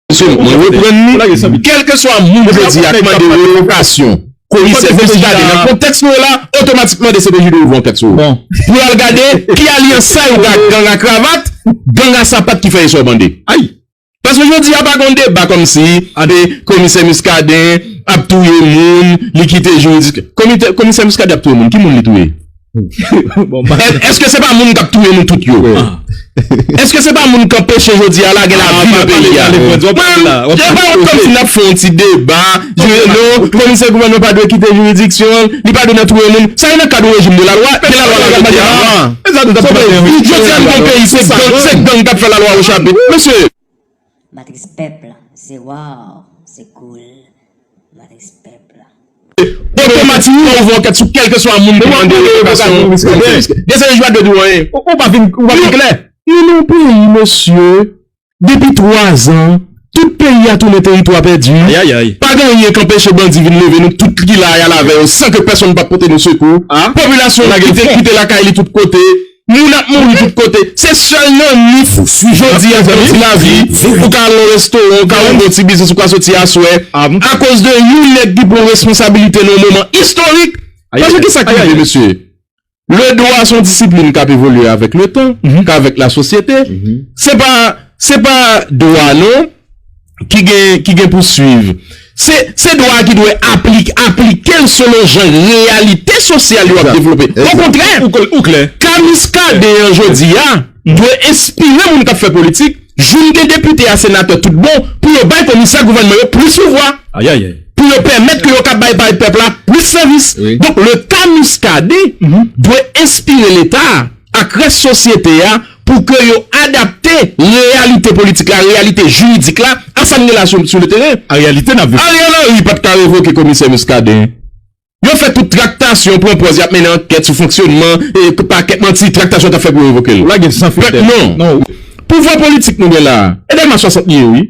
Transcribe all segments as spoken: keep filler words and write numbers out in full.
Mesye, mwen reprann li. Kèlkeswa moun jodi a k mande revokasyon komisè Muscadin nan kontèks nou ye la, otomatikman D C P J dwe ouvri yon ankèt sou ou. Pou y al gade ki alyans sa yo ak gang a kravat, gang a sapat ki fè yo sa w mande. Paske jodi a pa gen deba kòmsi komisè Muscadin ap touye moun, li kite jiridiksyon. Komisè Muscadin ap touye moun, ki moun li touye? Èske se pa moun k ap touye nou tout yo? Èske se pa moun k anpeche jodi a la gen lavi nan peyi a? Mwen, se pa yon kòmsi n ap fè yon ti deba, non, komisè gouvènman pa dwe kite jiridiksyon l, li pa dwe nan touye moun. Sa e nan kad yon rejim de lalwa, gen lalwa la jodi a. Jodi a n gon peyi, se gang, se gang k ap fè lalwa ochapit. Mesye, Matris pèp la, se waw, se cool. Matris pèp la. Otomatikman, ou ouvè ankèt sou kèlkeswa moun ki mande revokasyon. Gen se jwa de di w anyen. Ou pa vin, ou pa vin klè. Nou nan yon peyi, mesye, depi twa zan, tout peyi a tounen teritwa pèdi. Pa gen anyen k anpeche bandi vin leve nou tout ki la y al avè yo san ke pèsonn pa pote nou sekou. Popilasyon kite, kite lakay li tout kote. Moun ap mouri tout kote. Se sèl nan nif jodi a pou ti lavi, ou ka al nan restoran, ou ka ouvri yon ti biznis, ou ka soti aswè. Akoz de yon nèg ki pran responsabilite nan yon moman istorik. Paske ki sa k rive, mesye? Le dwa se yon disiplin k ap evolye avèk le tan, k avèk lasosyete. Se pa, se pa dwa non ki gen, ki gen pou swiv. Se, se dwa a ki dwe aplik, aplike l selon jan reyalite sosyal yo ap devlope. Okontrè, ou klè. Ka Muscadin an jodi a dwe enspire moun k ap fè politik, jwenn gen depite a senatè tout bon pou yo bay komisè gouvènman yo plis pouvwa. Pou yo pèmèt ke yo ka bay, bay pèp la plis sèvis. Donk, le ka Muscadin dwe enspire Leta a ak rès sosyete a pou ke yo adapte reyalite politik la, reyalite jiridik la a sa n gen la sou, sou le teren. Ariel Henry pa t ka revoke komisè Muscadin. Yo fè tout traktasyon, pran pòz y ap mennen ankèt sou fonksyonman e pakèt manti traktasyon t ap fè pou yo revoke l. Pèp non. Pouvwa politik nou gen la a, e Dèlma swasant li ye wi.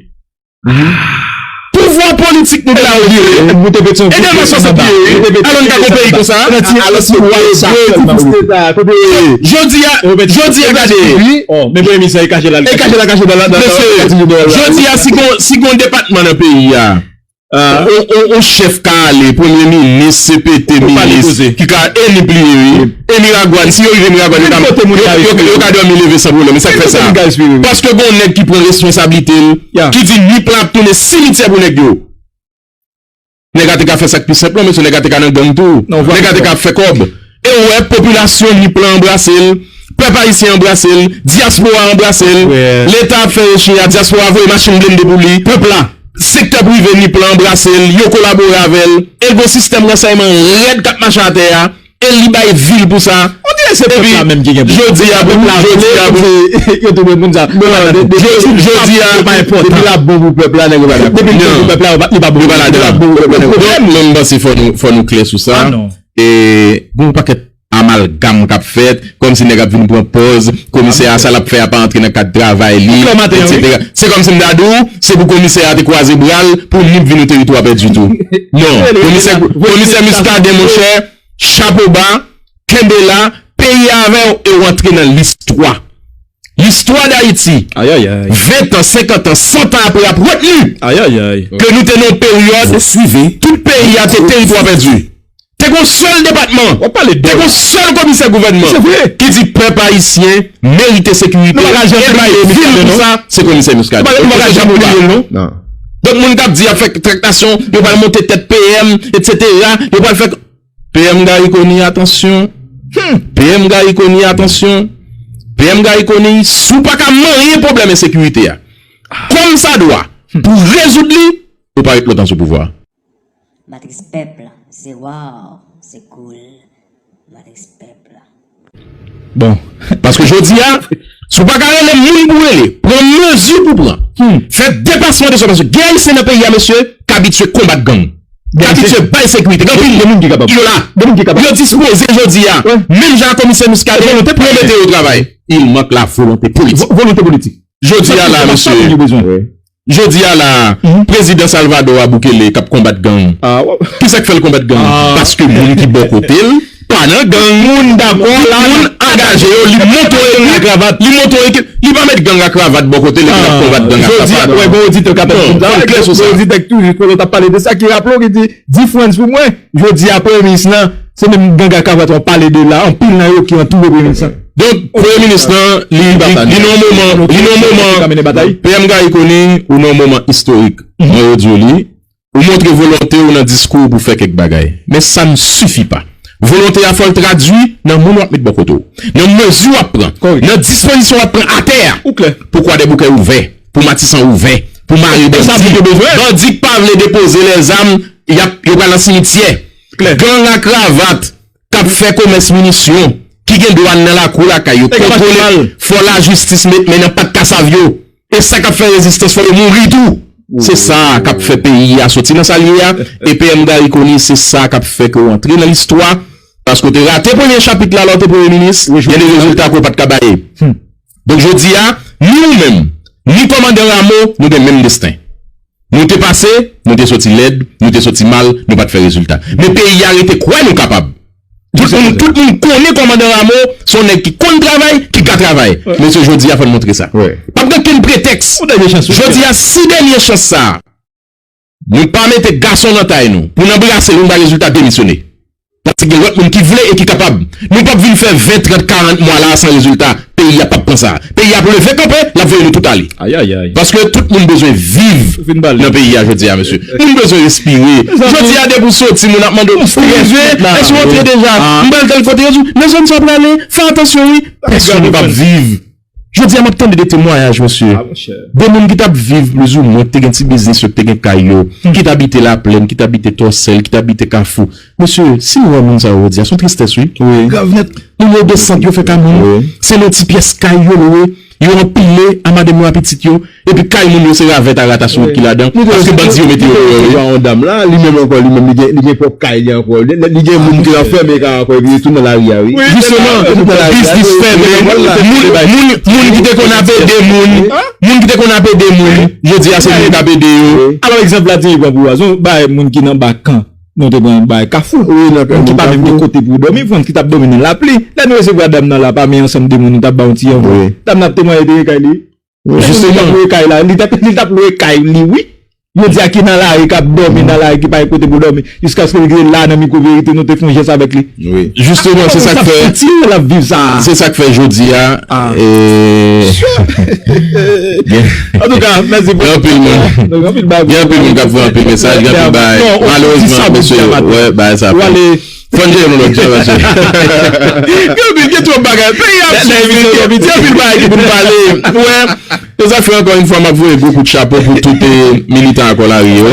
Pouvwa politik nou gen la a, e Dèlma swasant li ye wi. Alò n ka gon peyi konsa? Jodi a, jodi a gade. Jodi a si gon, si gon depatman nan peyi a, on, on, on chèf ka ale, premye minis, C P T minis, ki ka, e Nip li ye wi. E Miragwàn, si yo rive Miragwàn, yo ka, yo, yo, yo ka dòmi leve san pwoblèm. E sa k fè sa? Paske gon nèg ki pran responsablite l, ki di Nip la ap tounen simityè pou nèg yo. Nèg la te ka fè sa k pi senp lan, mesye, nèg la te ka nan gang tou. Nèg la te ka ap fè kòb. E ou wè, popilasyon Nip lan anbrase l, pèp ayisyen anbrase l, dyaspora anbrase l, Leta ap fè yo chire a, dyaspora voye machin blende pou li. Pèp la. Sektè prive Nip lan anbrase l, yo kolabore avè l, e l gon sistèm ransèyman rèd k ap mache atè a, e li bay vi l pou sa. Epi, jodi a pou, jodi a pou, yo touye moun sa. Jodi a, depi l ap bon pou pèp la, nèg yo pa dakò. Depi l bon pou pèp la, li pa bon pou pèp la. Donk, mwen, m panse fò nou, fò nou klè sou sa. E gon pakèt amalgam k ap fèt, kòmsi nèg ap vin pran pòz, komisè a sa l ap fè a pa antre nan kad travay li, etsetera. Se kòmsi m ta di w, se pou komisè a te kwaze bra l pou Nip vin yon teritwa pèdi tou. Non, komisè, komisè Muscadin, monchè, chapo ba, kenbe la, peyi a avè w e w antre nan listwa. Listwa Dayiti, ven tan, senkant an, san tan apre ap retni ke nou te nan yon peryòd tout peyi a te teritwa pèdi. Te gon sèl depatman, te gon sèl komisè gouvènman ki di pèp ayisyen merite sekirite e bay vi l pou sa, se komisè Muscadin. Donk moun k ap di y ap fè traktasyon, yo pral monte tèt P M, etsetera, yo pral fè P M Garry Conille, atansyon. Hmm. P M Garry Conille, atansyon. P M Garry Conille, si w pa ka manyen pwoblèm ensekirite a kòm sa dwa pou rezoud li, ou pa ret lontan sou pouvwa a. Matris pèp la, se waw, se cool. Matris pèp la. Bon. Paske jodi a, si w pa ka rele moun pou rele, pran mezi pou pran, fè depasman de swa, paske gen ayisyen nan peyi a, mesye, k abitye konbat gang. Ki abitye bay sekirite. Gen anpil moun ki kapab. Yo la. Gen moun ki kapab. Yo dispoze jodi a. Menm jan ak komisè Muscadin, pou yo mete yo travay. Il manque la volonté politique. Volonte politik. Jodi a la, mesye. Jodi a la, prezidan Salvador a Bukele k ap konbat gang. Ki sa k fè l konbat gang? Paske moun ki bò kote l pa nan gang. Moun dakò la, moun angaje yo, li monte yon ekip, li monte yon ekip, li pa met gang a kravat bò kote l epi l ap konbat gang a kravat. Jodi a, wè, gen oditè k ap tande. Fò n klè sou sa. Gen oditè k toujou, kote w t ap pale de sa, ki raple w, ki di, di Frantz pou mwen, jodi a, premye minis lan, se menm gang a kravat w ap pale de la, anpil nan yo ki antoure premye minis lan. Donk, premye minis lan, li, li, li nan yon moman, li nan yon moman, P M Garry Conille, ou nan yon moman istorik. Mwen, yo di w li, ou montre volonte w nan diskou w pou fè kèk bagay. Men sa n sifi pa. Volonte a fò l tradui nan moun w ap met bò kote w. Nan mezi w ap pran. Nan dispozisyon w ap pran atè a. Pou Kwadèboukè ouvè. Pou Matisan ouvè. Pou mare bandi. Bandi k pa vle depoze lèzam, y ap, yo pral nan simityè. Gang a kravat k ap fè komès minisyon, ki gen dwàn nan lakou lakay yo, kontwole, fò lajistis met men nan pat kasav yo. E sa k ap fè rezistans, fò yo mouri tou. Se sa k ap fè peyi a soti nan sa l ye a. E P M Garry Conille, se sa k ap fè ke w antre nan listwa. Paske w te rate premye chapit la, lè w te premye minis, gen de rezilta ke w pa t ka bay. Donk, jodi a, ni ou menm, ni kòmandan Rameau, nou gen menm desten. Nou te pase, nou te soti lèd, nou te soti mal, nou pa t fè rezilta. Men peyi a rete kwè nou kapab. Tout moun, tout moun konnen kòmandan Rameau se yon nèg ki konn travay, ki ka travay. Men se jodi a fò n montre sa. Pa p gen okenn pretèks. Jodi a, si dènye chans sa a, nou pa mete gason nan tay nou pou n anbrase l, nou pa rezilta, demisyone. Paske gen lòt moun ki vle e ki kapab. Nou p ap vin fè ven, trant, karant mwa la a san rezilta. Peyi a p ap pran sa. Peyi a ap leve kanpe, l ap voye nou tout ale. Paske tout moun bezwen viv nan peyi a jodi a, mesye. Moun bezwen respire. Jodi a, depi w soti, moun ap mande w, "Ou rive? Èske w antre deja? M pral tèl kote." Yo di w, "Nan zòn sa w prale, fè atansyon, wi." Pèsonn p ap viv. Jodi a, m ap tande de temwayaj, mesye. De moun ki t ap viv plizoumwen, ki te gen ti biznis yo, ki te gen kay yo, ki t abite Laplèn, ki t abite Tòsèl, ki t abite Kafou. Mesye, si nou wè moun sa yo jodi a, se yon tristès, wi. Grav nèt. Moun yo desant, yo fè ka moun. Se nan ti pyès kay yo lwe, yo anpile a madanm yo, a pitit yo, epi kay moun yo se ravèt a rata sourit ki ladan, paske bandi yo mete yo deyò, wi. Yon dam la, li menm ankò, li menm, li gen, li gen pwòp kay li ankò. Li, li gen moun ki anfèmen kay ankò, epi li tounen nan lari a, wi. Jisteman, biznis fèmen, moun, moun, moun ki te konn ap ede moun, moun ki te konn ap ede moun, jodi a se moun k ap ede yo. Alò, egzanp la, Thierry pran pou w a, se yon bagay moun ki nan ba kan. Nou te pran bay Kafou. Wi, nan Kafou. Moun ki pa menm gen kote pou dòmi, moun ki t ap dòmi nan lapli. Lè nou resevwa dam nan la, pami ansanm de moun, nou t ap ba yon ti anvlòp. Dam nan ap temwaye te gen kay li. Jisteman. Li t ap lwe kay la, li t ap, li t ap lwe kay li, wi. Yo di a ki nan lari, k ap dòmi nan lari, ki pa gen kote pou dòmi. Jiskaske li rive la nan Mikwo Verite, nou te fè yon jès avèk li. Jisteman, se sa k fè, se sa k fè jodi a, e, Antouka, mèsi pou. Gen anpil moun. Gen anpil moun k ap voye anpil mesaj, gen anpil bagay. Malerezman, mesye, wè, bagay sa. Fò n jere nou lòt jan, mesye. Gen anpil, gen twòp bagay. Peyi a ap swiv, gen anpil bagay ki pou n pale. Wè, se sa k fè, ankò yon fwa, m ap voye gwo kout chapo pou tout, eh, militan Akò Lari yo.